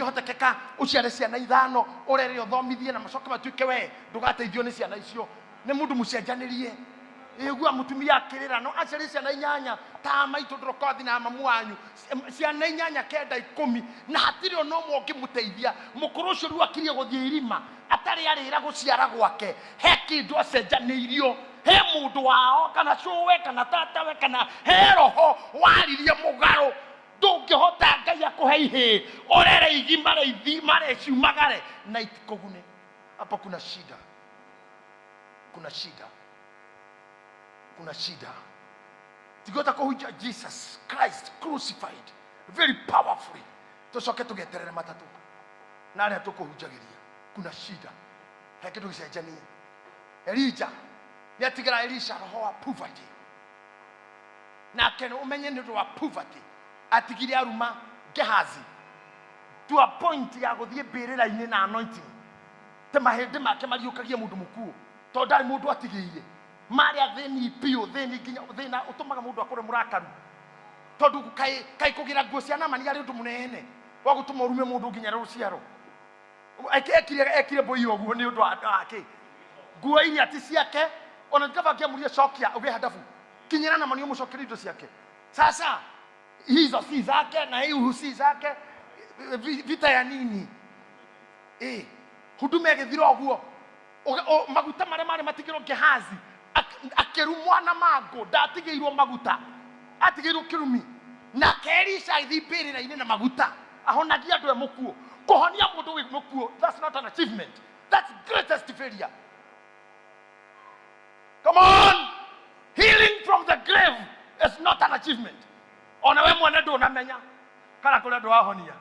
Ndũngĩhotekeka ũciare ciana ithano, ũrere, ũthomithie na macoke matuĩke we ndũgateithio nĩ ciana icio. Nĩ mũndũ mũcenjanĩrie. Ĩgua mũtumia akĩrĩra no aciare ciana inyanya ta maitũ ndũrokothi na mamu wanyu, ciana inyanya, kenda, 10, na hatirĩ ona ũmwe ũngĩmũteithia. Mũkũrũ ũcio rĩu akirie gũthiĩ irima atarĩ arĩra gũciara gwake. He kĩndũ acenjanĩirio, he mũndũ wao kana cũwe kana tatawe kana he roho waririe mũgarũ. Ndũngĩhota Ngai akũhe ihĩĩ ũrere igimare ithimare ciumagare na itikũgune. Hapo kuna shida, kuna shida, kuna shida. Tigota kũhunjia Jesus Christ crucified very powerfully, tũcoke tũgeterere matatũ na arĩa tũkũhunjagĩria. Kuna shida, he kĩndũ gĩcenjanie. Elija nĩ atigĩra Elisha roho wa poverty, nake ũmenye nĩ ũndũ wa poverty atigire aruma Gehazi to a point ya gũthiĩ mbĩrĩra-inĩ na anointing te mahĩndĩ make mariũkagie mũndũ mũkuũ, tondũ ndarĩ mũndũ atigĩire. Marĩ athĩni biũ, thĩni nginya thĩna ũtũmaga mũndũ akũre mũrakaru, tondũ kaĩ kũgĩra nguo cia Naamani arĩ ũndũ mũnene wa gũtũma ũrume mũndũ nginya rũciaro. Ekire mbũi ũguo nĩ ũndũ wa kĩ? Nguo iria ti ciake, ona kaba angĩamũria cokia ũgĩe handabu kinyĩra Naamani ũmũcokerie indo ciake. Sasa hizo si zake na hii si zake, vita ya nini? Huduma ĩgĩthira ũguo. Maguta marĩa marĩ matigĩrwo Gehazi akĩrumwo na mangũ, ndatigĩirwo maguta, atigĩirwo kĩrumi. Nake Elisha agĩthiĩ mbĩrĩra-inĩ na maguta ahonagia andũ e mũkuũ. Kũhonia mũndũ wĩ mũkuũ, that's not an achievement, that's greatest failure. Come on, healing from the grave is not an achievement. Ona we mwene ndũnamenya kana kũrĩ andũ wahonia.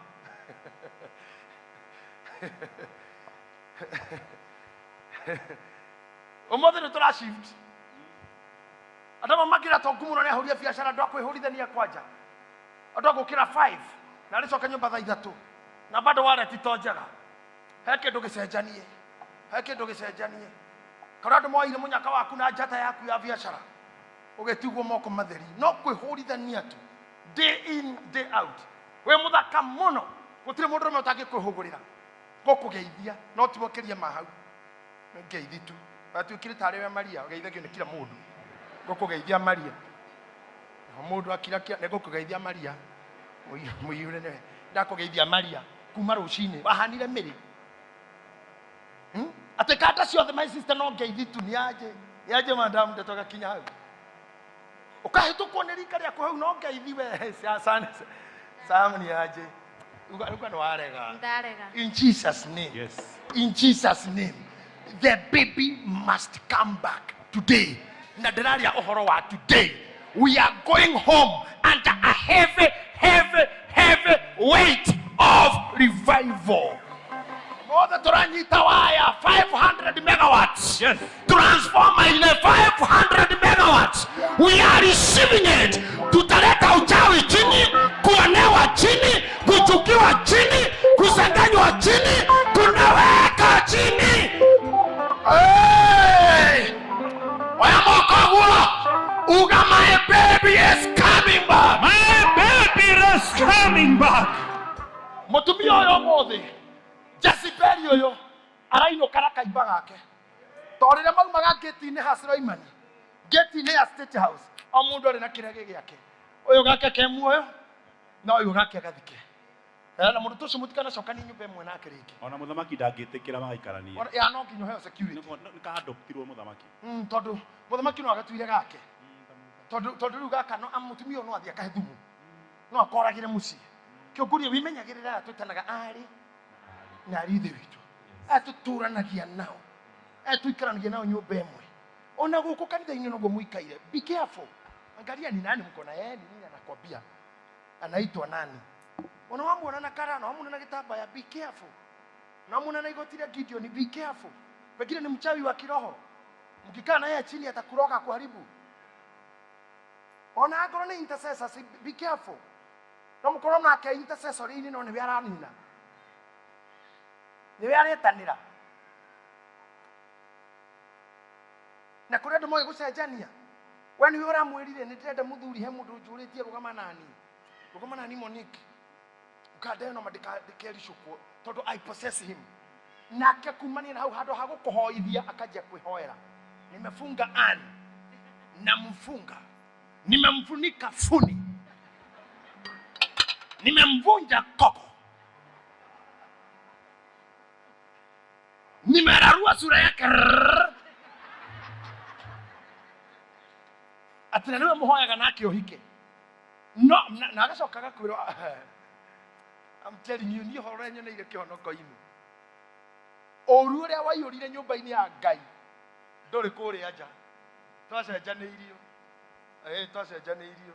Ũmũthĩ nĩ tũra shift. Andũ amwe makĩra tongu mũno nĩ ahũria biacara, andũ a kwĩhũrithania kwanja, andũ a gũkĩra 5 na arĩcoka nyũmba thaa 3 na bado wallet to njega. He kĩndũ gĩcenjanie, he kĩndũ gĩcenjanie. Kana andũ moire mũnyaka waku na njata yaku ya biacara, ũgĩtigwo moko matheri no kwĩhũrithania tu day in day out. Wĩ mũthaka mũno, gũtirĩ mũndũ ũrũme ũtangĩkwĩhũgũrĩra gũkũgeithia, no ti makĩria ma hau, nĩ ngeithi tu. Watuĩkire tarĩ we Maria ũgeithagio nĩ kila mũndũ. Ngũkũgeithia Maria, o mũndũ akirakia nĩ ngũkũgeithia Maria, mũiyũre nĩwe ndakũgeithia Maria kuma rũcinĩ wahanire mĩrĩ. Atĩ kanda ciothe, my sister, no ngeithi tu. Nĩ aje, nĩ aje madam, ndeto gakinya hau ũkahĩtũkwo nĩ rika rĩaku hau no ngeithi we. Sam, nĩ aje uga nĩ warega. Ndarega. In Jesus' name. Yes. In Jesus' name, the baby must come back today. Na ndĩraria ũhoro wa today. We are going home under a heavy, heavy, heavy weight of revival. Mothe tũranyita waya 500 megawatts. Yes. Transformer ile 500 megawatts, we are receiving it. Tutaleta uchawi chini, kuonewa chini, kuchukiwa chini, kusanganywa chini, tunaweka chini. Hey! Oya moko guo, uga my baby is coming back. My baby is coming back. Mũtumia ũyũ ũmũthĩ, Jezebeli ũyũ arainũka na kaimba gake, tondũ rĩrĩa maumaga ngĩti-inĩ ha Suleimani, ngĩti-inĩ ya State House, o mũndũ arĩ na kĩrege gĩake. Ũyũ gake ke muoyo na ũyũ gake agathike. Na mũndũ ũcio mũtikanacokanie nyũmba ĩmwe nake rĩngĩ. Ona mũthamaki ndangĩtĩkĩra magaikaranie. Ya no nginya ũheo security. Nĩ ka-adoptirwo mũthamaki. Tondũ mũthamaki no agatuire gake, tondũ rĩu gaka no mũtumia ũyũ no athiĩ akahe thumu, no akoragĩre mũciĩ. Kĩũngũria wĩmenyagĩrĩra aya twĩtanaga arĩ na arĩ ithe witũ, aya tũtũranagia nao, aya tũikaranagia nao nyũmba ĩmwe, ona gũkũ kanitha-inĩ noguo mũikaire. Be careful, angalia ni nani mko na yeye, ni nini anakwambia, anaitwa nani. Ona wamuona na kara na wamuona na gĩtambaya, be careful. Na wamuona na igoti rĩa Gideon, be careful, pengine ni mchawi wa kiroho. Mkikaa na yeye chini atakuroga, kuharibu. Ona angorwo nĩ intercessors, be careful. No mũkorwo nake intercessory-inĩ, no nĩwe aranina, nĩwe aretanĩra. Na kũrĩ andũ moĩ gũcenjania. We nĩwe ũramwĩrire nĩ ndĩrenda mũthuri, he mũndũ ũnjũrĩtie, rũgama nani, rũgama nani, Monique. Ukanda ĩno ma ndĩkericũkwo tondũ I possess him. Nake kumania na hau handũ ha gũkũhoithia akanjia kwĩhoera. Nimefunga Ann, namfunga, nimemfunika funi, nimemvunja koko, nimerarua sura yake rrrr. Atĩ na nĩwe mũhoyaga nake ũhike no na agacoka agakwĩrwo, I'm telling you, niĩ ũhoro ũrĩa nyoneire kĩhonoko-inĩ, ũru ũrĩa waiyũrire nyũmba-inĩ ya Ngai ndũrĩ kũrĩa nja. Twacenjanĩirio, ĩĩ twacenjanĩirio.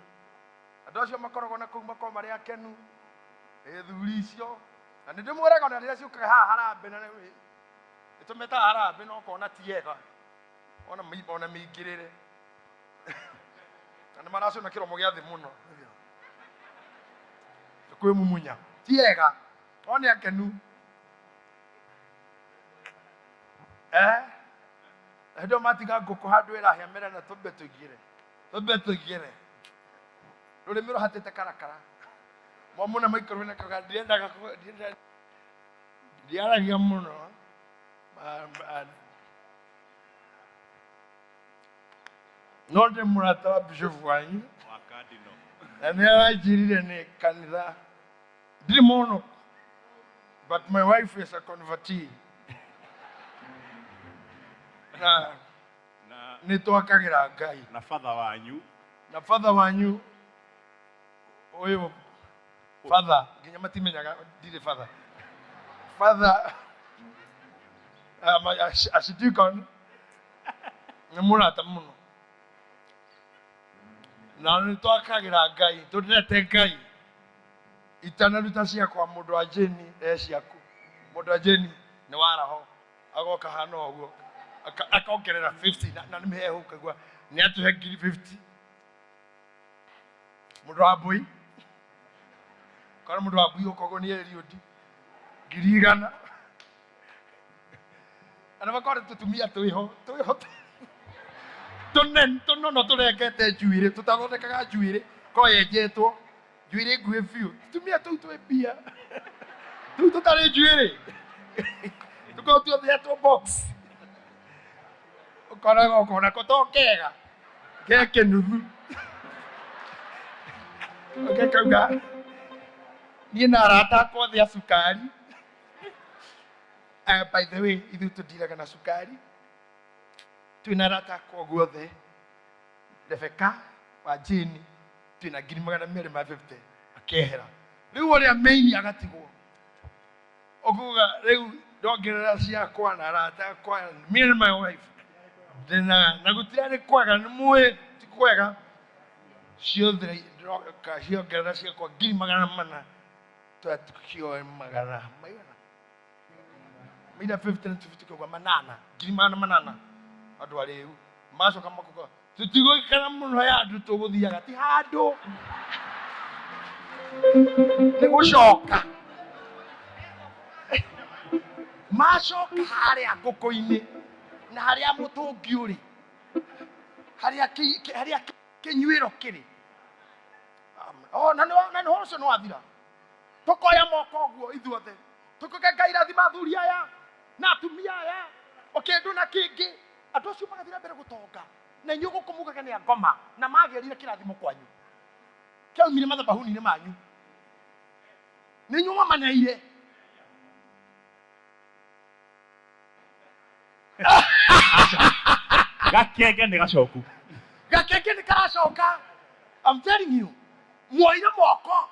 Andũ acio makoragwo na kũu makoragwo marĩ akenu, ĩĩ thuri icio. Na nĩ ndĩmwĩraga ona rĩrĩa ciũkaga haha harambee, na nĩ tũmetaga harambee, na ũkona ti ega, ona ona mĩingĩrĩre. Na nĩ maracũna kĩromo gĩa thĩ mũno. Nĩ kwĩmumunya. Ti ega, no nĩ akenu. Eh? Hĩndĩ ĩyo matiga ngũkũ handũ ĩrahĩa merana tũmbe tũingĩre. Tũmbe tũingĩre. Rũrĩmĩ rũhatĩte karakara. Mwamuna maikarwo na kaga ndiendaga ndiaragia mũno. No ndĩ mũrata wa bishop wanyu. Wa cardinal. Na nĩ aranjĩrire nĩ kanitha. Ndirĩ mũhonoku. But my wife is a convertee. Na Na nĩ twakagĩra Ngai. Na father wanyu. Na father wanyu ũyũ father nginya matimenyaga ndirĩ father. Father archdeacon nĩ mũrata mũno. Na nĩ twakagĩra Ngai, tũndete Ngai. Itanaruta ciakwa mũndũ wa Jane e ciaku. Mũndũ wa Jane nĩ waraho agoka hana ũguo akongerera 50 na nĩ mĩhehu ũkaigua nĩ atũhe ngiri 50. Mũndũ wa mbui kana mũndũ wa mbui ũkoguo nĩ Eliud ngiri igana. Ana makore tũtumia twĩho twĩho tũnene tũnono tũrengete njuĩrĩ tũtathondekaga njuĩrĩ ko yenjetwo njuĩrĩ nguhĩ biũ. Tũtumia tũu twĩ mbia tũu tũtarĩ njuĩrĩ tũkorwo tuohetwo box ũkoraga ũkona ko to kega ke kĩnuthu oke kauga niĩ na arata akwa othe a cukari. By the way, ithuĩ tũndiraga na cukari, twĩna arata akwa ũguo othe Rebecca wa Jane twĩna ngiri magana merĩ ma 50 akehera rĩu ũrĩa main agatigwo ũkuga rĩu ndongerera ciakwa na arata akwa, me and my wife ndĩna na gũtirarĩ kwega nĩ mũĩ ti kwega ciothe ndĩroka ciongerera ciakwa ngiri magana mana twakioe magana maigana maina 50 na 50 koguo manana ngiri magana manana andũ arĩu macoka makuga tũtigũikara mũno ya andũ tũgũthiaga ti handũ nĩ gũcoka macoka harĩa ngũkũ-inĩ na harĩa mũtũngi ũrĩ harĩa harĩa kĩnyuĩro kĩrĩ. Oh, na nĩ na nĩ ũhoro ũcio nĩ wathira tũkoya moko ũguo ithuothe tũkuge Ngai rathima athuri aya na atumia aya o kĩndũ na kĩngĩ. Andũ acio magathiĩ na mbere gũtonga na inyuĩ gũkũ mugaga nĩ angoma na magĩrire kĩrathimo kwanyu kĩaumire mathabahuni-inĩ manyu nĩ inyuĩ mwamaneire. Gakenge nĩ gacoku. Gakenge nĩ karacoka. I'm telling you, muoire moko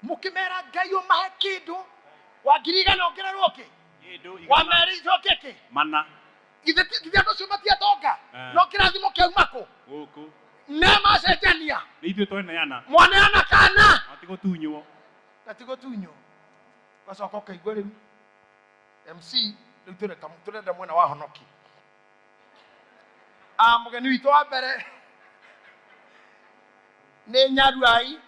mũkĩmera Ngai ũmahe kĩndũ wa ngiri igana ongererwo kĩ Kĩndũ wa igana. merĩ icoke kĩ Mana. Githĩ githĩ andũ acio matiatonga? Eh. No kĩrathimo kĩauma kũ? Gũkũ. Ne macenjania. Nĩ ithuĩ tweneana. Mwaneana kana Matigũtunywo. Gatigũtunywo. Ũgacoka ũkaigua rĩu MC rĩu tũrenda tũrenda mwena wa honoki. Ah, mũgeni witũ wa mbere nĩ Nyaruai.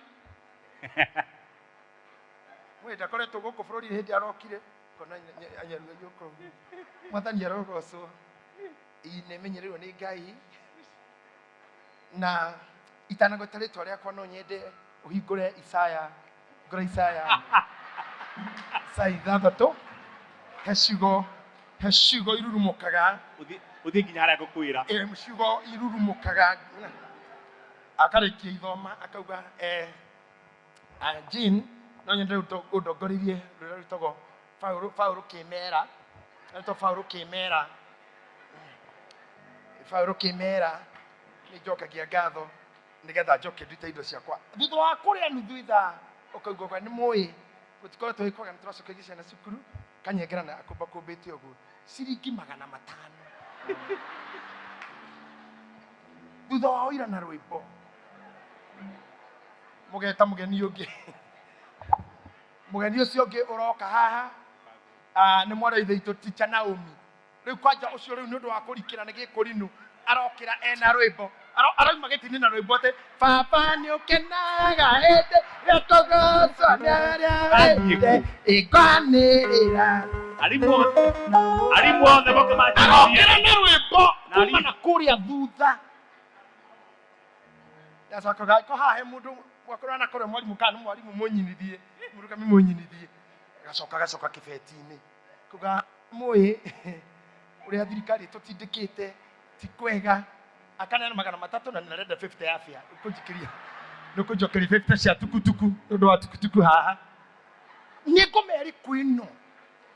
Mwĩ ndakoretwo gũkũ bũrũri hĩndĩ arokire kona Nyaruai ũkũ. Mwathani arogocwo. Ii nĩ menyereirwo nĩ Ngai na itanagweta rĩtwa rĩakwa no nyende ũhingũre Isaya, hingũra Isaya. Thaa 6 he ciugo, he ciugo irurumũkaga. Ũthiĩ nginya harĩa ngũkwĩra. Ciugo irurumũkaga. Akarĩkia ithoma akauga, Jean, no nyende ũndongoreirie rũrĩa rwĩtagwo Paũlũ, Paũlũ Kĩmera, rwĩtagwo Paũlũ Kĩmera, Paũlũ Kĩmera. Nĩ njokagia ngatho nĩgetha njoke ndute indo ciakwa thutha wa kũrĩa nuthu ithaa. Ũkaigua kwa nĩ mũĩ gũtikoretwo gwĩ kwega, nĩ tũracokeria ciana cukuru. Kanyengera na akũmbakũmbĩte ũguo ciringi 500 thutha wa ũira na rwĩmbo. Mũgeta mũgeni ũngĩ, mũgeni ũcio ũngĩ ũroka haha nĩ mwarĩ wa ithe witũ Teacher Naomi. Rĩu kwanja ũcio rĩu nĩ ũndũ wa kũrikĩra nĩ gĩkũrinu, arokĩra ena rwĩmbo. Arauma gĩtĩ-inĩ na rwĩmbo atĩ baba nĩ ũkenaga hĩndĩ ĩrĩa tũgocwo nĩ arĩa wendete ĩkwanĩrĩra. Arimũ othe moke manjĩrĩrie. Arokĩra na rwĩmbo Na kuma arimũ. na kũrĩa thutha. Yacokaga ko haha he mũndũ wakorwo na kũrĩa mwarimũ kana nĩ mwarimũ mũnyinithie, mũrũgami mũnyinithie. Agacoka agacoka kĩbeti-inĩ kuga mũĩ ũrĩa thirikari ĩtũtindĩkĩte ti kwega. Akaneana 300 na nĩarenda 50 ya bĩa. Ũkũnjikĩria, nĩũkũnjokeria 50 cia tukutuku nĩ ũndũ wa tukutuku haha. Nĩ ngoma ĩrĩkũ ĩno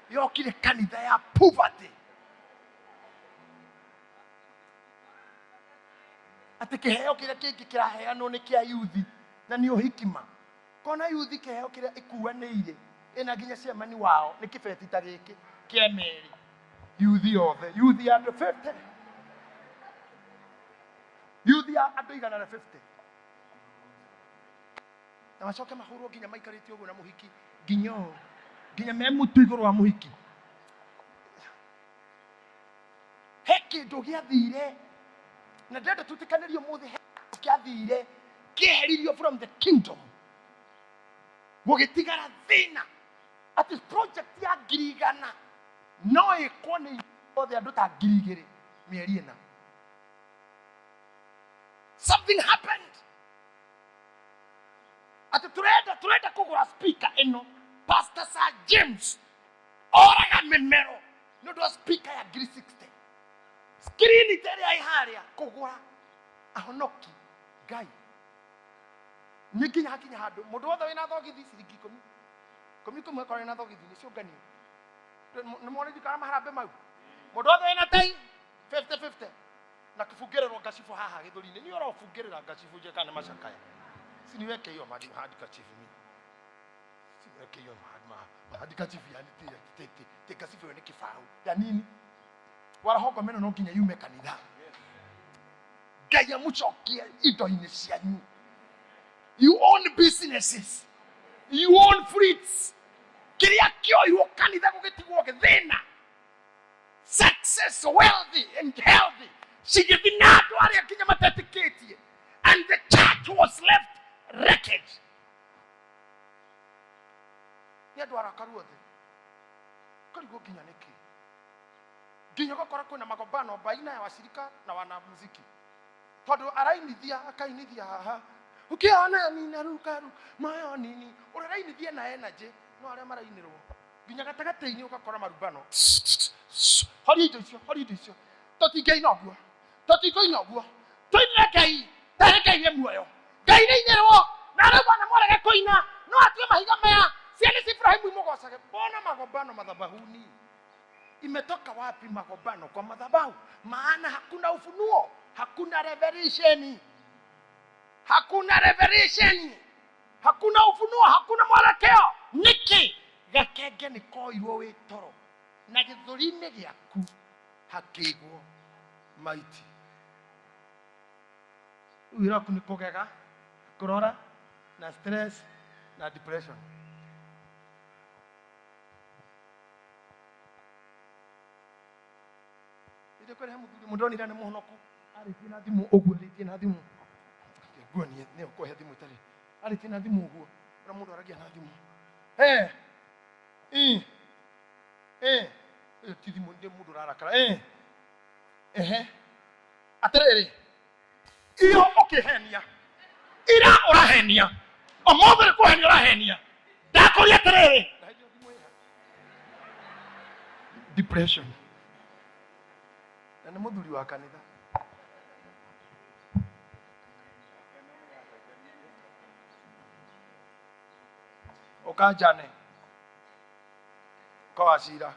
yokire kanitha ya poverty atĩ kĩheo kĩrĩa kĩngĩ kĩraheanwo nĩ kĩa yuthi na nĩ ũhikima kona yuthi kĩheo kĩrĩa ĩkuanĩire ĩna nginya cemani wao nĩ kĩbeti ta gĩkĩ kĩa merĩ yuthi yothe, yuthi ya andũ 50, yuthi ya andũ 150, na macoke mahũrwo nginya maikarĩte ũguo na mũhiki nginya ũũ, nginya me mũtu igũrũ wa mũhiki. He kĩndũ gĩathire na ndĩrenda twĩtĩkanĩrie ũmũthĩ, he kĩndũ kĩathire kĩeheririo from the kingdom gũgĩtigara thĩna atĩ project ya 100,000 no ĩkwo nĩ othe andũ ta 2,000 mĩeri 4. Something happened atĩ turenda kũgũra speaker ĩno. Pastor Sir James oraga mĩmero nĩ ũndũ wa speaker ya 60,000, screen ta ĩrĩa ĩ harĩa kũgũra ahonoki. Ngai nĩ nginya hakinya handũ mũndũ wothe wĩna thogithi ciringi ikũmi ikũmi ikũmi, akorwo wĩna thogithi nĩ ciũnganio nĩ mwana kana maharambe mau, mũndũ wothe wĩna tai 50 50 na kũbungĩrĩrwo ngacibũ haha gĩthũri-inĩ. Niĩ ũrobungĩrĩra ngacibũ nje kana macakaya, siniweke hiyo handkerchief, mi siniweke hiyo handkerchief, yani ti ti ti ngacibũ ĩyo nĩ kĩbaũ ya nini warahogo meno, no nginya yume kanitha. Ngai amũcokie indo-inĩ cianyu. You own businesses, you own fleets. Kĩrĩa kĩoirwo kanitha gũgĩtigwo gĩthĩna, success, wealthy and healthy cigĩthi na andũ arĩa nginya matetĩkĩtie, and the church was left wreckage. Nĩ andũ arakaru othe, karigwo nginya nĩkĩ, nginya ũgakora kwĩna magombano baina ya washirika na wanamuziki, tondũ arainithia akainithia haha ukiona nina rukaru moyo nini ũrĩa arainithia na energy, no arĩa marainĩrwo nginya gatagatĩ-inĩ ũgakora marumbano. Horia indo icio, horia indo icio, tũtingĩina ũguo, tũtingĩina ũguo, tũinĩre Ngai tarĩ Ngai wĩ muoyo. Ngai nĩ inĩrwo na rĩu bana mwarege kũina no atue mahiga maya ciana cia Ibrahimu imũgocage. Mbona magombano madhabahuni? Imetoka wapi magombano kwa madhabahu? Maana hakuna ufunuo, hakuna revelation, hakuna revelation, hakuna ufunuo, hakuna mwelekeo. Niki gakenge nĩ koirwo wĩ toro na gĩthũri-inĩ gĩaku hakĩigwo maiti. Rĩu wĩra waku nĩ kũgega, kũrora na stress na depression. Ĩndĩ kwĩrehe mũthuri mũndũ onire nĩ mũhonoku arĩtie na thimũ ũguo, arĩtie na thimũ nguonie nĩ ũkũhe thimũ ĩtarĩ, arĩtie na thimũ ũguo ũrĩa mũndũ aragia na thimũ. Eh, ĩyo ti thimũ, nĩ mũndũ ũrarakara. Ehe, atĩrĩrĩ, iyo ũkĩhenia ira ũrahenia ũmũthĩ nĩ kũhenia ũrahenia. Ndakũria atĩrĩrĩ. Depression. Na nĩ mũthuri wa kanitha. Ũkanjane. Ũka wacira.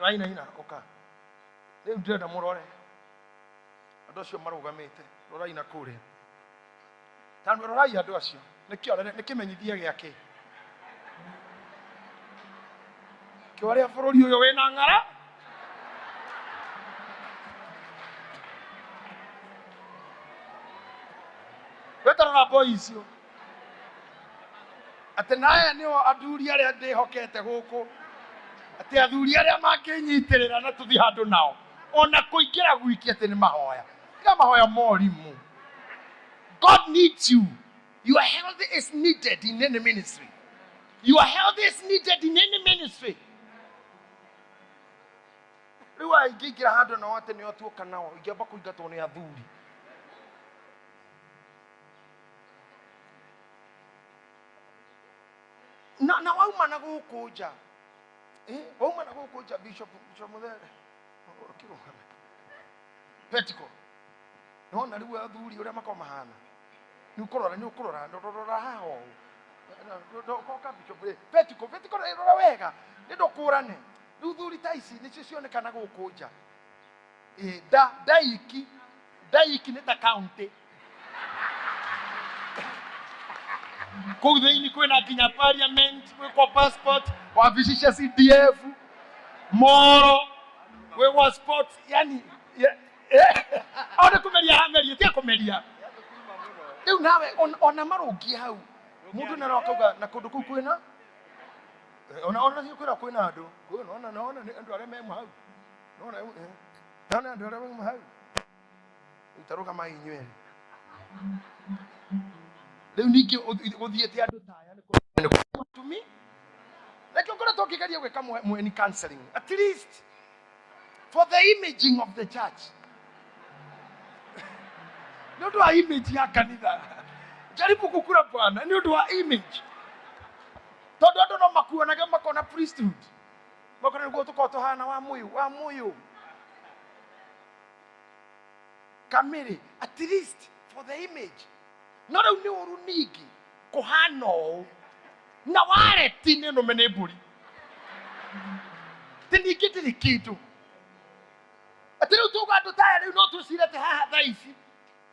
Wainaina ũka. Rĩu ndĩrenda mũrore. Andũ acio marũgamĩte. Rorai na kũrĩa. Tondũ rorai andũ acio. Nĩ kĩorere, nĩ kĩmenyithia gĩa kĩ? Kĩorĩa bũrũri ũyũ wĩna ng'ara. Wetarora boy icio. Atĩ na aya nĩo athuri arĩa ndĩhokete gũkũ. Atĩ athuri arĩa mangĩnyitĩrĩra na tũthiĩ handũ nao. Ona kũingĩra gwiki atĩ nĩ mahoya. Tiga mahoya morimũ. God needs you. Your health is needed in any ministry. Your health is needed in any ministry. Rĩu aya ingĩingĩra handũ nao atĩ nĩo tuoka nao, ingĩamba kũingatwo nĩ athuri. Na wauma na gũkũ nja. Eh, wauma na gũkũ nja Bishop Bishop Mũthere. Ũkĩrũgame. Petiko. Nĩwona rĩu athuri ũrĩa makoragwo mahana. Nĩ ũkũrora nĩ ũkũrora rora haha ũũ. Koka Bishop rĩ. Petiko Petiko rora wega. Nĩ ndũkũrane. Rĩu thuri ta ici nĩcio cionekana gũkũ nja. Ĩ, nda ndaiki ndaiki nĩ ta county. Kũu thĩinĩ kwĩna nginya parliament, gwĩ kwa passport, wabici cia CDF, moro, gwĩ gwa sports, yani o nĩ kũmeria hameria, tiga kũmeria. Rĩu nawe ona marũngiĩ hau, mũndũ nĩ aroka na kũndũ kũu kwĩna ona ona kwĩra kwĩna andũ, kwĩna ona ona nĩ andũ arĩa me hau. Nona nona andũ arĩa me hau. Tarũgamai inyuĩ erĩ. Rĩu ningĩ gũthiĩte andũ ta aya nĩ tumi. Nakĩo ngoretwo ngĩgeria gwĩka mweni counseling at least for the imaging of the church. Nĩ ũndũ wa image ya kanitha. Jaribu gũkura bwana nĩ ũndũ wa image. Tondũ andũ no makuonage makona priesthood. Makona nĩguo tũkoragwo tũhana wa mũyũ wa mũyũ. Kamĩrĩ at least for the image. No rĩu nĩ ũru ningĩ kũhana ũũ na wareti nĩ nũme nĩ mbũri. Ti ningĩ ndĩrĩ kĩndũ. Atĩ rĩu tuga andũ ta aya rĩu no twĩcire atĩ haha thaa ici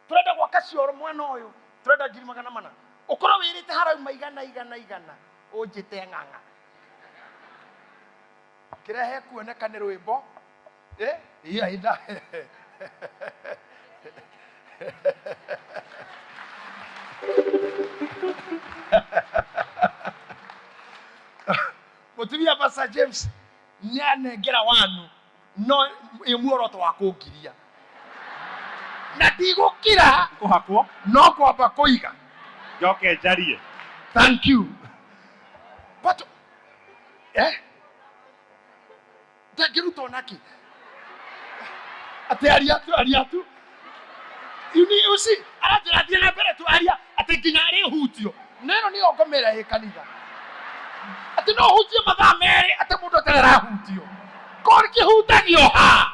tũrenda gwaka cioro mwena ũyũ tũrenda 400,000 ũkorwo wĩrĩte harauma igana igana igana ũnjĩte ng'ang'a kĩrehe kuoneka nĩ rwĩmbo eh iya ida mũtumia Pastor James nĩanengera wanu no ĩ muoroto wa kũngiria na ndigũkira Kũhakwo no kwamba kũiga. Njoke njarie. Thank you. But eh ndangĩruta onaki atĩ aria tu aria tu. You need, you see, aranjĩra thiĩ na mbere tu aria atĩ nginya arĩhutio. Na ĩno nĩyo ngomera ĩ kanitha. Atĩ no hutie mathaa merĩ atĩ mũndũ atarĩ arahutio. Korwo kĩhutagio ha?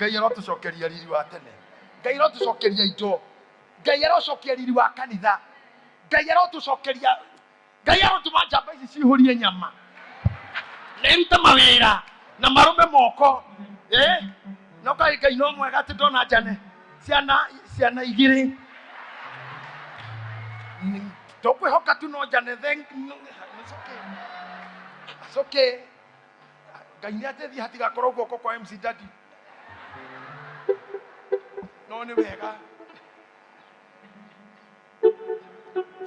Ngai arotũcokeria riri wa tene. Ngai arotũcokeria indo. Ngai arocokia riri wa kanitha. Ngai arotũcokeria. Ngai arotũma njamba ici cihũrie nyama. Na irute mawĩra na marũme moko. Eh? No kaĩ Ngai no mwega atĩ ndona njane ciana ciana igĩrĩ. Tũkwĩhoka tu no njane thank no, it's okay. It's okay. Ngai nĩ ateithie hatigakorwo guoko kwa MC Daddy. No nĩ wega.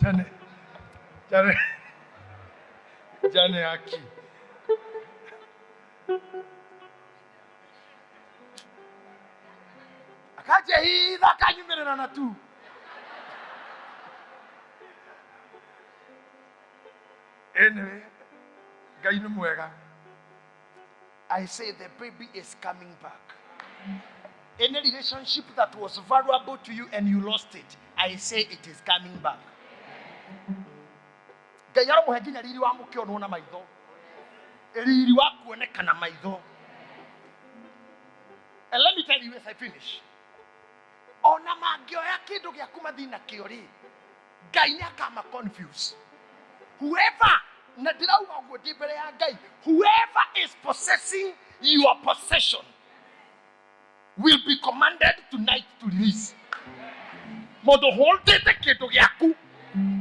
Jane. Jane. Jane aki. Akajehitha akanyumĩrĩra na tu. Anyway, Ngai nĩ mwega. I say the baby is coming back. Any relationship that was valuable to you and you lost it, I say it is coming back. Ngai aromũhe nginya riri wa mũkĩonwo na maitho. Riri wa kuonekana maitho. And let me tell you as I finish, ona mangĩoya kĩndũ gĩaku mathiĩ nakĩo rĩ, Ngai nĩ akama confuse whoever, na ndĩrauga ũguo ndĩ mbere ya Ngai, whoever is possessing your possession will be commanded tonight to release. Mũndũ holdete kĩndũ gĩaku,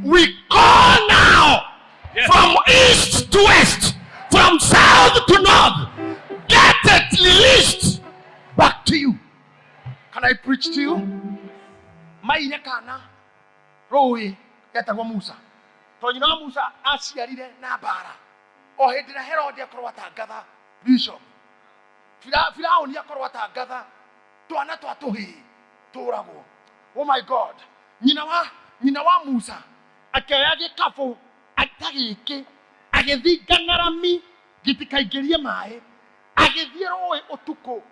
we call now. Yes. From east to west, from south to north, get it released back to you. Can I preach to you? Maire kana rũĩ getagwo Musa, tondũ nyina wa Musa aciarire na mbara o hĩndĩ ĩrĩa Herode akorwo atangatha, bishop, Firaũni akorwo atangatha twana twa tũhĩĩ tũragwo. Oh my God, nyina wa Musa akĩoya gĩkabũ ta gĩkĩ, agĩthinga ng'arami gĩtikaingĩrie maĩ, agĩthiĩ rũĩ ũtukũ,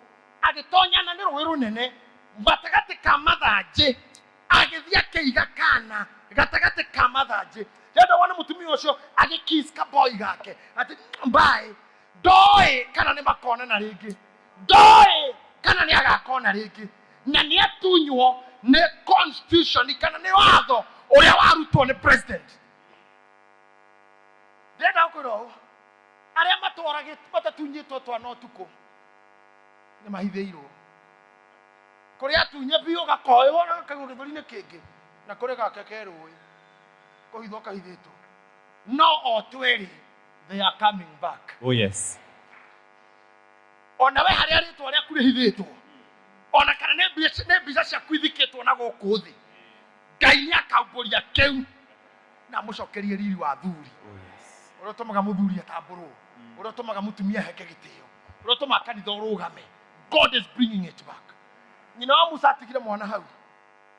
agĩtonyana nĩ rũĩ rũnene gatagatĩ ka mathanjĩ, agĩthiĩ akĩiga kana gatagatĩ ka mathanjĩ. Ndĩrenda wone mũtumia ũcio agĩkiss kaboi gake atĩ mbaĩ, ndoĩ kana nĩ makonana rĩngĩ, ndoĩ kana nĩ agakona rĩngĩ, na nĩ atunywo nĩ constitution kana nĩ watho ũrĩa warutwo nĩ president. Ndĩrenda gũkwĩra ũũ, arĩa matwaragĩ matatunyĩtwo twana ũtukũ nĩ mahithĩirwo kũrĩa atunye biũ, gakoywo na gakaigwo gĩthũri-inĩ kĩngĩ, na kũrĩ gake ke rũĩ kũhithwo kahithĩtwo, no o twĩrĩ they are coming back. Oh yes. Ona we harĩa rĩtwa rĩaku rĩhithĩtwo, ona kana nĩ mbica ciaku ithikĩtwo na gũkũ thĩ, Ngai nĩ akaumbũria kĩu na amũcokerie riri wa thuri. Oh yes. Ũrĩa ũtũmaga mũthuri atambũrwo, ũrĩa ũtũmaga mũtumia aheke gĩtĩo, ũrĩa ũtũmaga kanitha ũrũgame, God is bringing it back. Nyina wa Musa atigire mwana hau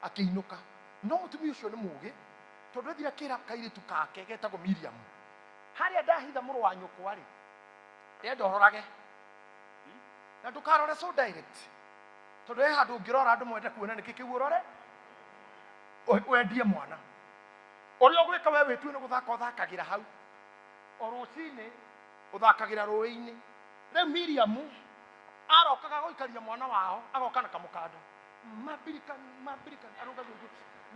akĩinũka, no mũtumia ũcio nĩ mũũgĩ, tondũ ethire akĩra kairĩtu kake getagwo Miriam, harĩa ndahitha mũrũ wa nyũkwa rĩ, ndĩrenda ũrorage na ndũkarore so direct, tondũ he handũ ũngĩrora andũ mwende kuona nĩkĩ kĩu ũrore wendie mwana. Ũrĩa ũgwĩka we wĩtue nĩ gũthaka ũthakagĩra hau o rũcinĩ, ũthakagĩra rũĩ-inĩ. Rĩu Miriamu arokaga gũikaria mwana wao, agoka na kamũkanda mabirikani mabirikani, arũgaga ũguo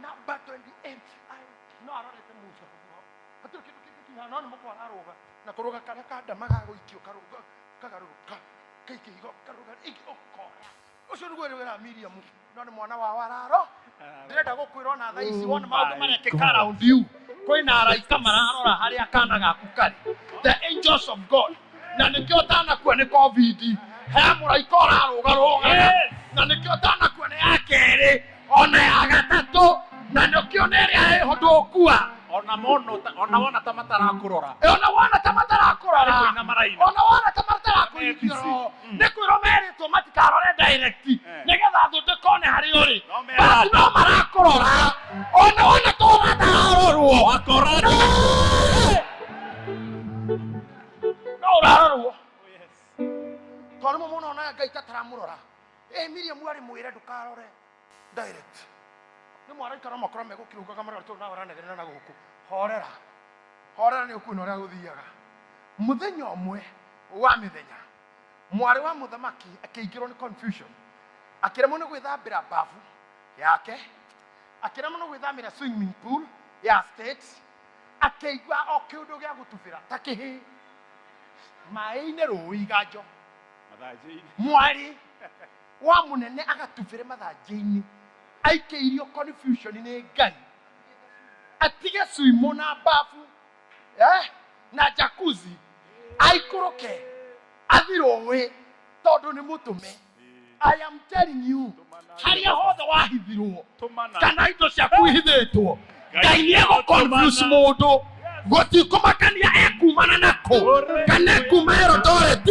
namba 28. Ai, no arorete Musa ũguo, hatirĩ kĩndũ kĩngĩ kinya, no nĩ mũkwa ararũga na kũrũga karĩa kandama gagũikio, karũga kagarũrũka kaikĩigo karũga ingĩ ũkoya. Ũcio nĩguo wĩra Miriamu, no nĩ mwana wao araro. Ndĩrenda gũkwĩra ona thaa ici wona maũndũ My marekĩka God. around you, kwĩna araika mararora harĩa kana gaku karĩ, the angels of God, na nĩkĩo ũtanakua nĩ COVID, he mũraika ũrarũgarũgaga. Na nĩkĩo ũtanakua nĩ ya kerĩ ona ya gatatũ, na nĩkĩo nĩ ĩrĩa ĩho ndũkua. Ona mono ona wona ta matarakũrora. Ona wona ta matarakũrora. Nĩ kũina maraina. Ona wona ta matarakũringĩro, nĩ kwĩrwo merĩtwo matikarore direct nĩgetha thũ ndĩkone harĩa ũrĩ. No mera- Basi no marakũrora ona wona to matararorwo. Wakora. No ũrarorwo, tondũ rĩmwe mũno onaga Ngai tataramũrora. Ĩ Miriam arĩ mwĩre ndũkarore direct, nĩ mwaraika no makorwo megũkĩrũgaga marora tondũ nawe ũranegenera na gũkũ. Horera, horera, nĩ ũkuona ũrĩa gũthiaga. Mũthenya ũmwe wa mĩthenya, mwarĩ wa mũthamaki akĩingĩrwo nĩ confusion, akĩremwo nĩ gwĩthambĩra bafu yake, akĩremwo nĩ gwĩthambĩra swimming pool ya state, akĩigua o kĩũndũ gĩa gũtubĩra ta kĩhĩ maĩ-inĩ rũĩ iganjo. Mathanjĩ-inĩ. Mwarĩ wa mũnene agatubĩre mathanjĩ-inĩ, aikĩirio confusion nĩ Ngai, atige swimo na bafu na jacuzzi, aikũrũke athi rũĩ tondũ nĩ mũtũme. I am telling you, harĩa hothe wahithirwo Tũmana. kana indo ciaku ihithĩtwo, Ngai nĩ egũ confuse mũndũ. Gũtikũmakania ekumana nakũ, kana ekuma Eldoret,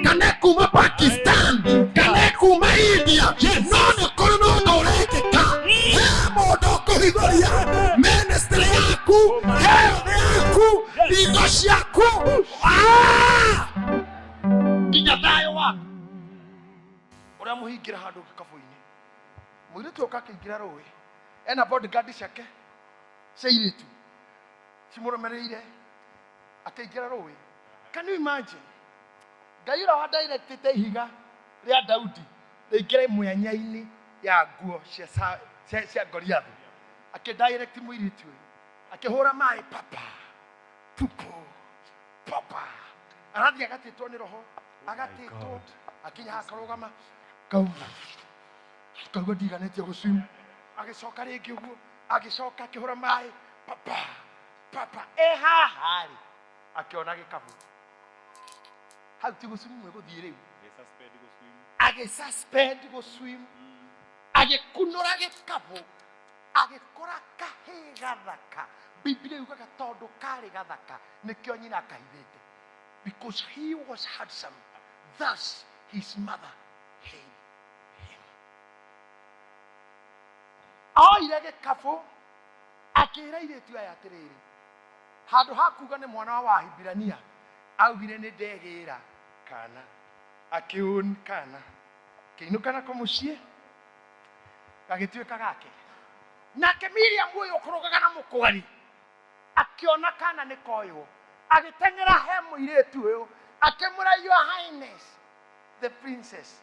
kana ekuma Pakistan, kana ekuma India, no nĩ kũrĩ na ũndũ ũrekĩka. He mũndũ ũkũhithũria ministry yaku, health yaku, indo ciaku. Ah! Nginya thayũ waku ũrĩa mũhingĩra handũ gĩkabũ-inĩ. Mũirĩtu ũka akĩingĩra rũĩ ena bodyguard ciake cia irĩtu cimũrũmĩrĩire, akĩingĩra rũĩ. Can you imagine? Ngai ũrĩa wa directĩte ihiga rĩa Daudi rĩingĩre mwanya-inĩ ya nguo cia cia Goliathu, akĩdirect mũirĩtu ũyũ, akĩhũra maĩ papa pupu papa, arathiĩ agatĩtwo nĩ roho, agatĩtwo, akinya akarũgama, kauma kaigua ndiganĩtie gũcwim, agĩcoka rĩngĩ ũguo, agĩcoka akĩhũra maĩ papa papa. E haha rĩ, akĩona gĩkabũ hau, ti gũcwim gũthiĩ rĩu, agĩsuspend gũswim, agĩkunũra gĩkabũ, agĩkora kahĩĩ gathaka. Biblia yugaga tondũ karĩ gathaka nĩkĩo nyina akahithĩte. Because he was handsome, thus his mother hid him. Oire gĩkabũ, akĩra airĩtu aya atĩrĩrĩ, handũ ha kuga nĩ mwana wa Wahibirania, augire nĩ ndegĩra kana, akĩũn kana, kĩinũka nako mũciĩ, gagĩtuĩka gake. Nake Miriam ũyũ ũkũrũgaga na mũkwari akĩona kana nĩ koywo, agĩteng'era he mũirĩtu ũyũ, akĩmũra, "Your Highness the princess,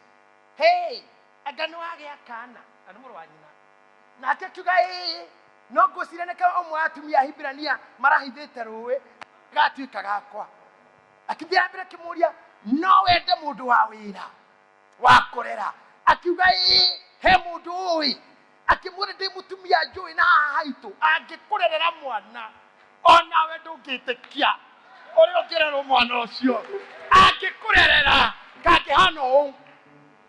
hey, anga nĩ wagĩa kana?" Na nĩ mũrũ wa nyina. Nake akiuga, "Ĩĩ, no ngwĩciria nĩkĩo ũmwe wa atumia a Hibirania marahithĩte rũĩ gatuĩka gakwa." Akĩthiĩ na mbere akĩmũria, "No wende mũndũ wa wĩra wa kũrera?" Akiuga, "Ĩĩ, he mũndũ ũĩ." Akĩmwĩra, "Ndĩ mũtumia njũĩ na haha haitũ angĩkũrerera mwana onawe ndũngĩtĩkia ũrĩa ũngĩrerwo mwana ũcio, angĩkũrerera kangĩhana ũũ."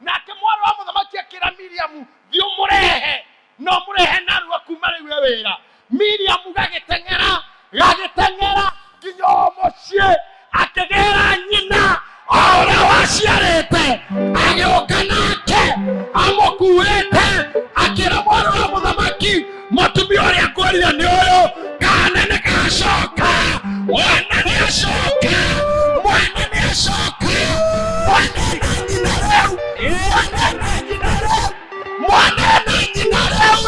Nake mwarĩ wa mũthamaki akĩra Miriamu, "Thiĩ ũmũrehe, no mũrehe narua kuma rĩu e wĩra." Miriamu gagĩteng'era, gagĩteng'era nginya o mũciĩ, akĩgĩra nyina o ũrĩa waciarĩte, agĩũka nake amũkuĩte, akĩra mwarĩ wa mũthamaki, "Mũtumia ũrĩa ngwĩrire nĩ ũyũ, kana nĩ gacoka, mwana nĩ acoka, mwana nĩ acoka, mwana na nyina rĩu, mwana na nyina rĩu, mwana na nyina rĩu."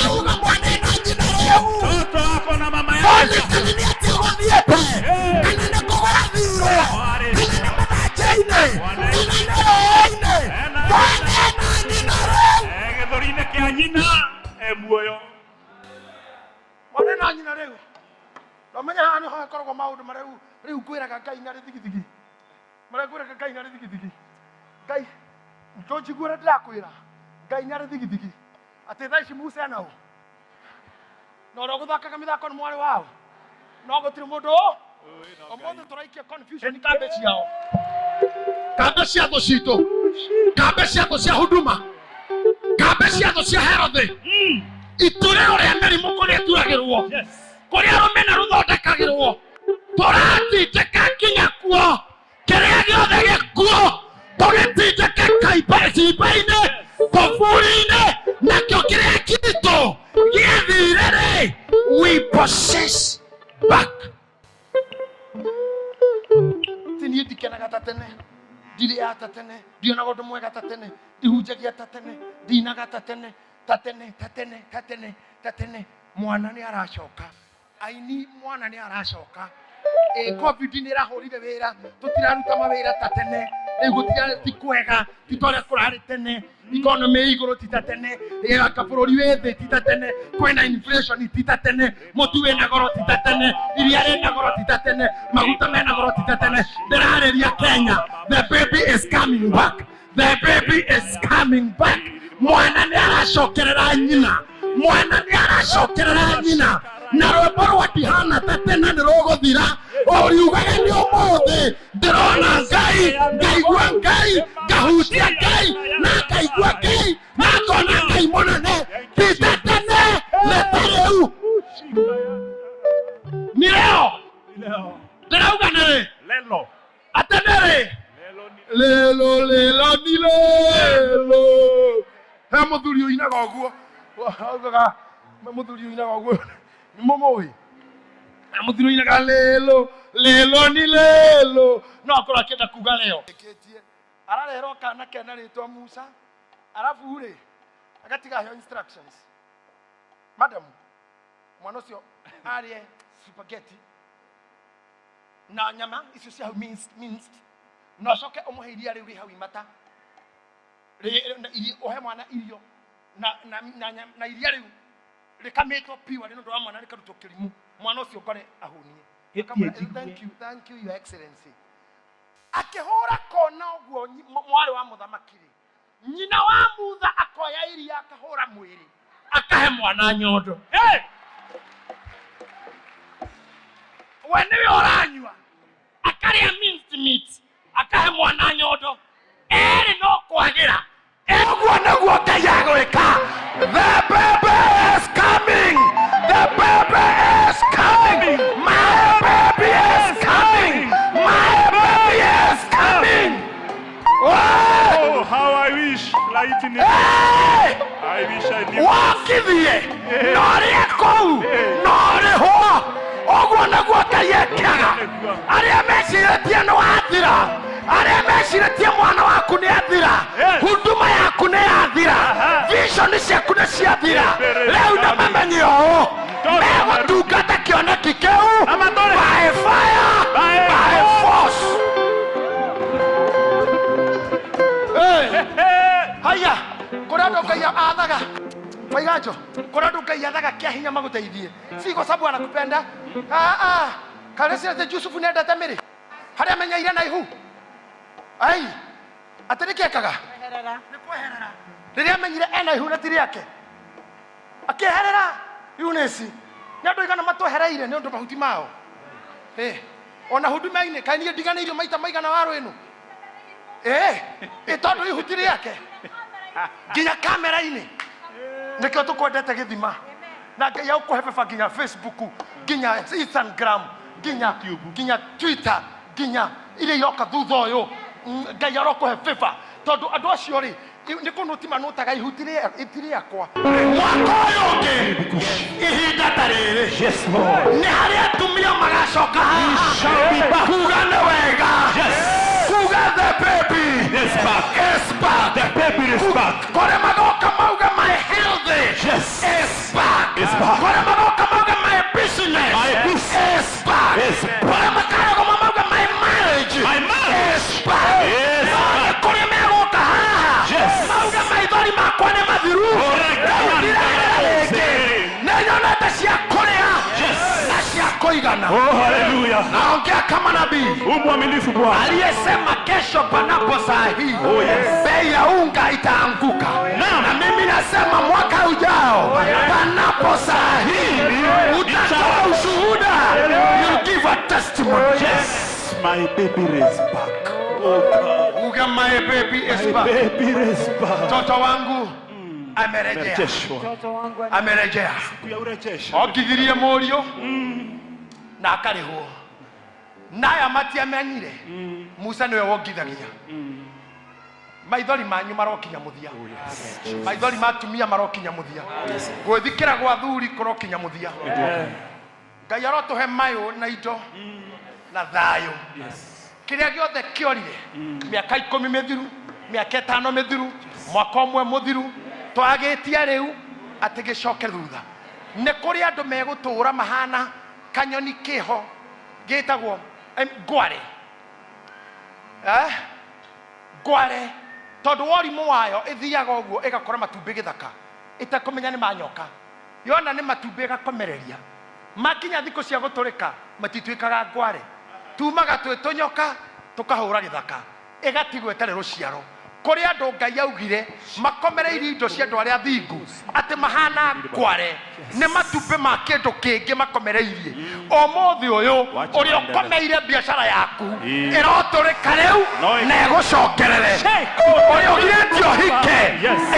Auga mwana na nyina rĩu. Mtoto wako na mama yake. Ona kana nĩ atĩa gũthiĩte, kana nĩ kũgũrathirwo, kana nĩ mũthanja-inĩ, kana nĩ rũĩ-inĩ, mwana na nyina rĩu. Gĩthũri-inĩ kĩa nyina e muoyo. Mwana na nyina rĩu. Nomenya haha nĩho hakoragwo maũndũ marĩa rĩu rĩu ngwĩraga Ngai na rĩthigithigi, marĩa ngwĩraga Ngai na rĩthigithigi. Ngai ndũnjigue ũrĩa ndĩrakwĩra, Ngai na rĩthigithigi, atĩ thaa ici Musa ena ũ na ũrĩa ũgũthakaga mĩthako nĩ mwarĩ wao, no gũtirĩ mũndũ. Ũmũthĩ tũraikia confusion kambĩ ciao, kambĩ cia thũ citũ, kambĩ cia thũ cia huduma, kambĩ cia thũ cia Herode, iturĩro rĩa mĩrimũ kũrĩa ĩturagĩrwo, kũrĩa rũmena rũthondekagĩrwo, tũratindĩka nginya kuo. Kĩrĩa gĩothe gĩkuo tũgĩtindĩke kaimba-inĩ, tũburi-inĩ, nakĩo kĩrĩa kitũ gĩathire rĩ, we possess back. Ti niĩ ndikenaga ta tene, ndirĩaga ta tene, ndionaga ũndũ mwega ta tene, ndihunjagia ta tene, ndinaga ta tene, ta tene, ta tene, ta tene, ta tene. Mwana nĩ aracoka, aini, mwana nĩ aracoka. Ĩ COVID nĩ ĩrahũrire wĩra, tũtiraruta mawĩra ta tene rĩu, gũtira ti kwega, ti ta ũrĩa kũrarĩ tene. Economy ĩ igũrũ, ti ta tene. Ĩ anga bũrũri wĩ thĩ, ti ta tene. Kwĩna inflation, ti ta tene. Mũtu wĩna goro, ti ta tene. Iria rĩna goro, ti ta tene. Maguta mena goro, ti ta tene. Ndĩrarĩria Kenya. The baby is coming back, the baby is coming back. Mwana nĩ aracokerera nyina, mwana nĩ aracokerera nyina, na rwĩmbo rwa ndihana ta tene nĩ rũgũthira, ũriugaga nĩ ũmũthĩ ndĩrona Ngai, ngaigua Ngai, ngahutia Ngai, na ngaigua Ngai, na ngona Ngai mũnene, ti ta tene, nĩ ta rĩu, ni leo. Leo. Ndĩrauga nĩ rĩ? Lelo. Atĩ nĩ rĩ? Lelo ni Lelo, lelo ni lelo. He mũthuri ũinaga ũguo, augaga mũthuri ũinaga ũguo, nĩ mũmũĩ? He mũthuri ũinaga lelo lelo ni lelo, no akorwo akĩenda kuga leo. Ĩkĩtie ararehwo kana kena rĩtwa Musa, arabu rĩ agatiga aheo instructions, "Madam, mwana ũcio arĩe spaghetti na nyama icio cia hau minced, minced." Na ũcoke ũmũhe iria rĩu rĩ hau imata. Ũhe mwana irio na iria rĩu rĩkamĩtwo piwa nĩ ũndũ wa mwana rĩkarutwo kĩrimũ. Mwana ũcio ngore ahũnie. Gĩtie Akamwĩra, njigue. "Thank you, thank you, your excellency." Akĩhũra kona ũguo mwarĩ wa mũthamaki rĩ, nyina wa Mutha akoya iria akahũra mwĩrĩ akahe mwana nyondo. Hey! We nĩwe ũranyua, akarĩa minced meat akahe mwana nyondo, erĩ no kwagĩra. Ũguo nĩguo Ngai agwĩka. The baby is coming, the baby is coming, my baby is coming, my baby is coming. Wee! Oh, how I wish laiti ni Hey! I wish I knew. Wokithie na ũrĩe kũu na ũrĩhwo. Ũguo nĩguo Ngai ekaga. Arĩa mecirĩtie nĩ wathira, arĩa mecirĩtie mwana waku nĩ athira, huduma yaku nĩ yathira, vision ciaku nĩ ciathira, rĩu nĩ mamenye ũũ megũtungata kĩoneki kĩu by fire, by force. Hey. Haya, kũrĩ andũ Ngai athaga waiganjo, kũrĩ andũ Ngai athaga kĩa hinya magũteithie, si kwa sababu anakupenda. Ah, ah. Karĩ atĩ Jusufu nĩendete mĩrĩ harĩa amenyeire na ihu ai atĩ nĩkĩ ekaga nĩ kweherera rĩrĩa amenyire ena ihu na ti rĩake, akĩeherera. Eunice, nĩ andũ igana matwehereire nĩ ũndũ mahuti mao. Eh, ona huduma-inĩ kaĩ niĩ ndiganĩirio maita maigana wa rwĩnu ĩ tondũ ihuti rĩake nginya kamera-inĩ. Nĩkĩo tũkwendete gĩthima na Ngai agũkũhe beba nginya Facebook, nginya Instagram, nginya Twitter, nginya iria iroka thutha ũyũ. Ngai arokũhe beba tondũ andũ acio rĩ nĩ kũnũti manũtaga ihuti iti rĩakwa. Mwaka ũyũ ũngĩ ihinda ta rĩrĩ Yes, Lord. Nĩ harĩ atumia magacoka haha Shall be back. Kuga nĩ wega, kuga the baby Is back. Is back. The baby is back. Kũrĩ magoka mauga my health is back. Is back. Kũrĩ magoka mauga my business My business is back. Is back. Kũrĩ makarogoma mauga my marriage My marriage is back. Is No nĩ back. kũrĩ megũka haha mauga maithori makwa nĩ mathiru. Rĩu ndirarĩra rĩngĩ, nĩ nyonete cia kũrĩa na cia kũigana. Oh, hallelujah. Naongea kama nabii U mwaminifu Bwana. Aliyesema kesho panapo saa hii Oh, yes. bei ya unga itaanguka. Naam. Na mimi nasema mwaka ujao panapo saa hii utatoa ushuhuda. You give a testimony. Yes, my baby is back. Oh God. Uga, my baby is My back. baby is back. Mtoto wangu amerejea. Amerejeshwa. Amerejea. Siku ya urejesho. Okithirie mũriũ na akarĩhwo naya matiamenyire Musa nĩwe wongithagia. Maithori manyu marokinya mũthia, maithori ma atumia marokinya mũthia, gwĩthikĩra gwa thuri kũrokinya mũthia. Ngai arotũhe mayũ na indo na thayũ. Kĩrĩa gĩothe kĩorire mĩaka 10 mĩthiru, mĩaka 5 mĩthiru, mwaka ũmwe mũthiru, twagĩtia rĩu atĩ gĩcoke thutha. Nĩ kũrĩ andũ megũtũũra mahana kanyoni kĩho gĩtagwo ngware, eh? Ngware tondũ worimũ wayo ĩthiaga ũguo ĩgakora matumbĩ gĩthaka ĩtekũmenya nĩ manyoka. Yona nĩ matumbĩ ĩgakomereria. Makinya thikũ cia gũtũrĩka matituĩkaga ngware, tumaga twĩ tũnyoka tũkahũra gĩthaka ĩgatigwo ĩtarĩ rũciaro. Kũrĩ andũ Ngai augire makomereirie indo cia andũ arĩa thingu atĩ mahana ngware, nĩ matumbĩ ma kĩndũ kĩngĩ makomereirie. Ũmũthĩ ũyũ Wacha ũrĩa maendelee. ũkomeire biacara yaku Ii. ĩrotũrĩka rĩu No na ĩgũcokerere. Ũrĩa ũgirĩtio ũhike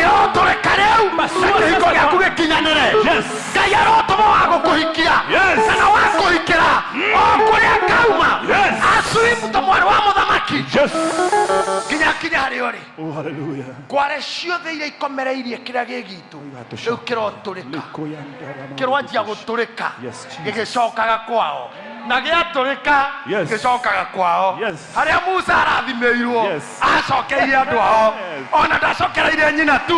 ĩrotũrĩka rĩu na kĩhiko gĩaku gĩkinyanĩre. Ngai arotũma wa gũkũhikia kana wa kũhikĩra o kũrĩa kauma aswimu ta mwarĩ wa mũthamaki nginya kinya harĩa ũrĩ. Oh, hallelujah. Ngware ciothe iria ikomereirie kĩrĩa gĩ gitũ rĩu kĩrotũrĩka, kĩrwanjia gũtũrĩka. Yes, Jesus. Gĩgĩcokaga kwao na gĩatũrĩka gĩcokaga kwao harĩa Musa arathimĩirwo. Acokeire andũ ao. Ona ndacokereire nyina tu,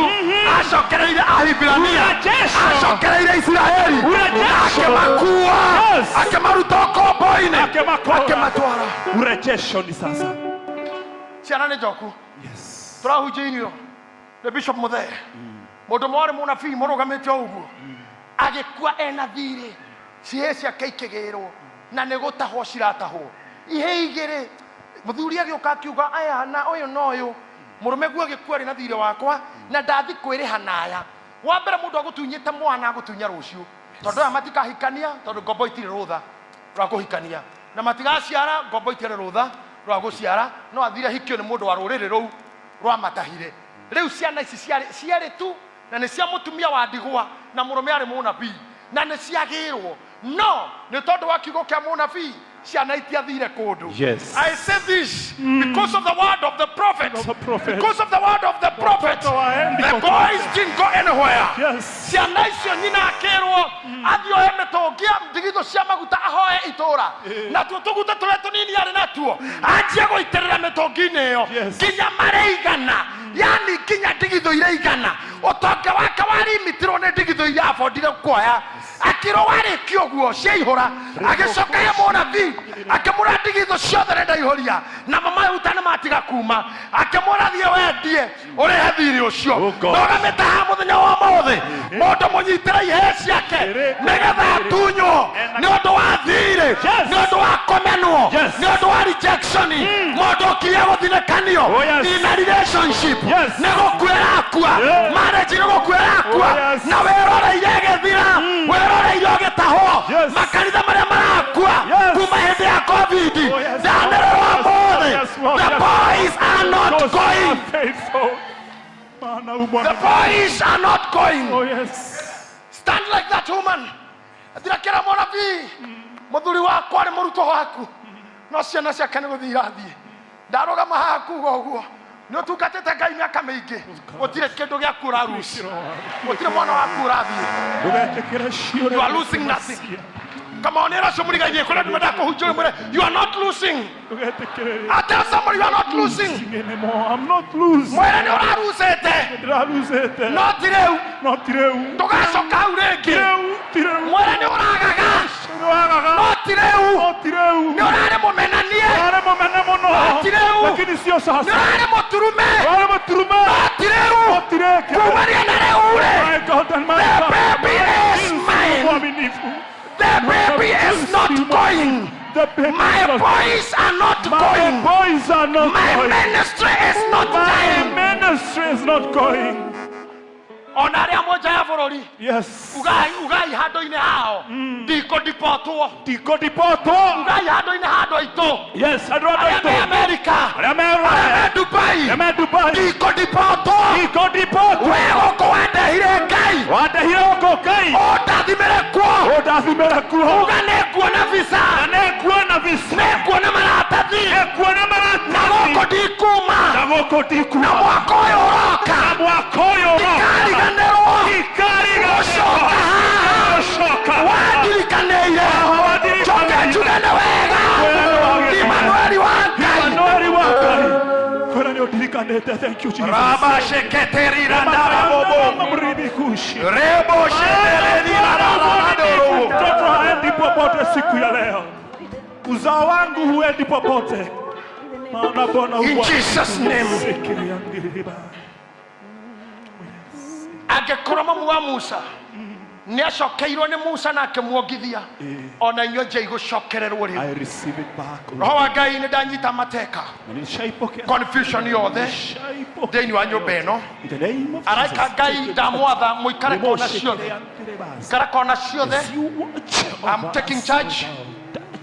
acokereire Ahibirania, Urejesho. acokereire Isiraeli. Urejesho. Akĩmakua, akĩmaruta ũkombo-inĩ, Akĩmakũra. akĩmatwara. Urejesho ni sasa. Ciana nĩ njoku. Yes. Tũrahunjĩirio nĩ Bishop Mũthee, mũndũ ũmwe warĩ mũnabii mũrũgamĩte o ũguo agĩkua ena thirĩ, cihĩ ciake ikĩgĩrwo na nĩ gũtahwo ciratahwo ihĩ igĩrĩ. Mũthuri agĩũka akiuga, aya na ũyũ na ũyũ, mũrũme guo agĩkua arĩ na thirĩ wakwa na ndathi kwĩrĩha naya. Wa mbere, mũndũ agũtunyĩte mwana agũtunya rũciũ, tondũ aya matikahikania, tondũ ngombo itirĩ rũtha rwa kũhikania, na matigaciara, ngombo itirĩ rũtha rwa gũciara. No athire hikio nĩ mũndũ wa rũrĩrĩ rũu rwamatahire. Rĩu ciana ici ciarĩ cierĩ tu, na nĩ cia mũtumia wa ndigwa, na mũrũme arĩ mũnabii, na nĩ ciagĩrwo, no nĩ tondũ wa kiugo kĩa mũnabii ciana itiathire kũndũ. I say this because of the word of the prophet. Of the prophet. Because of the word of the prophet, Watoto hawaendi the kokote. boys didn't go anywhere. Ciana icio nyina akĩrwo athiĩ oe mĩtũngi ya ndigithũ cia maguta, ahoe itũra natuo tũguta tũrĩa tũnini arĩ natuo, anjie gũitĩrĩra mĩtũngi-inĩ ĩyo nginya marĩigana, yani nginya ndigithũ iraigana. Ũtonga wake warimitirwo nĩ ndigithũ iria abondire kuoya. Akĩrwo warĩkia ũguo ciaihũra, agĩcoka he mũnabii akĩmũra, ndigithũ ciothe nĩ ndaihũria namo maguta nĩ matiga kuma. Akĩmũra, thiĩ wendie ũrĩhe thirĩ ũcio. Oh God. Ndũgamĩte haha mũthenya wa ũmũthĩ, mũndũ mũnyitĩre ihee ciake nĩgetha atunywo nĩ ũndũ wa thirĩ, nĩ ũndũ wa kũmenwo, nĩ ũndũ wa rejection, mũndũ ũkirie gũthinĩkanio Oh, yes. in a relationship, nĩ gũkua akua, marriage nĩ gũkua akua, Oh, yes. na wĩroreire ĩgĩthira, wĩroreire ũgĩtahwo, makanitha marĩa marakua kuma hĩndĩ ya COVID. Oh, yes. Ndanĩrĩrwo ũmũthĩ, Yes, Lord. the Yes. boys are not Those who going. are faithful. Maana u The Bwana. boys are not going. Oh, yes. Stand like that woman. Thirakĩra mũnabii, mũthuri wakwa nĩ mũrutwo waku, no ciana ciake nĩ gũthiĩ irathiĩ. Ndarũgama haha kuga ũguo, nĩ ũtungatĩte Ngai mĩaka mĩingĩ, gũtirĩ kĩndũ gĩaku ũraruci, gũtirĩ mwana waku ũrathiĩ. Ndũgetĩkĩre ciũre. You are losing nothing. Kama onera ũcio mũrigainie kũrĩa nduma ndakũhunjia, mwĩre you are not losing. Ndũgetĩkĩre. I tell somebody, you are not losing. Losing anymore. I'm not losing. Mwĩre nĩ ũrarucĩte, Ndĩrarucĩte. no ti rĩu. No ti rĩu. Ndũgacoka hau rĩngĩ. Ti rĩu. Ti rĩu. Mwĩre nĩ ũragaga, Nĩwagaga. no ti rĩu. No ti rĩu. Nĩ ũrarĩ mũmenanie, Warĩ mũmene mũno. No ti rĩu. Lakini sio nĩ sasa. ũrarĩ mũturume, Warĩ mũturume. no ti rĩu. No ti rĩngĩ. Kumania na rĩu rĩ, My God and my the God. baby is Jinsi mine. mwaminifu. The baby is not going. The baby My is not- boys are not My going. boys are not My going. ministry is not My dying. ministry is not going. Ona arĩa moja ya bũrũri, ugai, ugai handũ-inĩ hao ndikũndipotwo. Ndikũndipotwo. Ugai handũ-inĩ ha andũ aitũ, Yes, andũ arĩa aitũ. me Amerika, Arĩa me arĩa Rũraya. me Dubai, Arĩa me Dubai. ndikũndipotwo. Ndikũndipotwo. We gũkũ wandehire Ngai, Wandehire gũkũ Ngai. ũndathimĩre kuo. Ũndathimĩre kuo. Uga nĩnguona visa. Na nĩnguona visa. Nĩnguona maratathi. Nĩnguona Na maratathi. gũkũ ndikuma. Na gũkũ ndikuma. Na mwaka ũyũ ũroka. Na mwaka ũyũ ũroka. Ndikariganĩrwo. Ndikariganĩrwo. Gũcoka haha. Gũcoka. Wandirikanĩire. Njoke njuge nĩ wega. Imanueli wa Ngai. Imanueli wa Ngai. Kwĩra nĩ ũndirikanĩte. Thank you, Jesus. Rabasheketerirandarabo. Mribikushi. Rebo shetererirandarabo. Mtoto haendi popote siku ya leo. Uzao wangu huendi popote. Maana Bwana In huwa- Jesus' name. Sikiriangiriba. Angĩkorwo mamu wa Musa nĩ acokeirwo nĩ Musa na akĩmuongithia, ona inyuĩ nja igũcokererwo rĩu. I receive it back. Roho wa Ngai, nĩ ndanyita mateka Na nishaipokea. confusion yothe Nishaipokea. thĩinĩ wa nyũmba ĩno. In the name of Araika Jesus. Ngai, ndamwatha mũikare kona ciothe, ikara kona ciothe. As you watch I'm over taking us, charge. O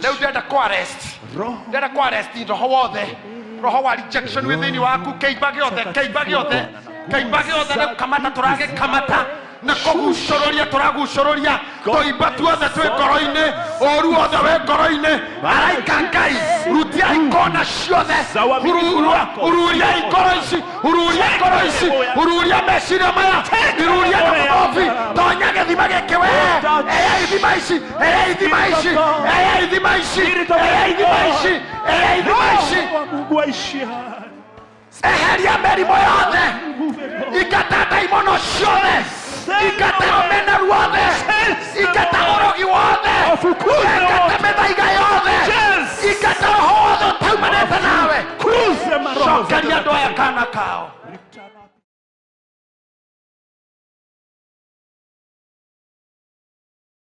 Rĩu ndĩrenda kũ arrest, Roho. ndĩrenda kũ arrest roho wothe, roho wa rejection wĩ thĩinĩ waku, kĩimba gĩothe, kĩimba gĩothe, kĩimba gĩothe. Nĩ kamata tũragĩkamata, nĩ kũgucũrũria tũragucũrũria tũimba tuothe twĩ ngoro-inĩ, ũru wothe wĩ ngoro-inĩ. Araika Ngai, rutiai kona ciothe, hururia ngoro ici, hururia ngoro ici, hururia meciria maya, hururia na mabobi. Tonya gĩthima gĩkĩ we, eya ithima ici, eya ithima ici, eya ithima ici, eya ithima ici, eya ithima ici. Roho wa Mungu aishi hai. Eheria mĩrimũ yothe, ingata ndaimono ciothe, ingata rũmena ruothe, ingata ũrogi wothe, Wafukuze ingata wote. mĩthaiga yothe, Yes. ingata roho wothe ũtaumanĩte nawe. Kuze maroho. roho zote Cokeria za andũ aya kifo. kana kao.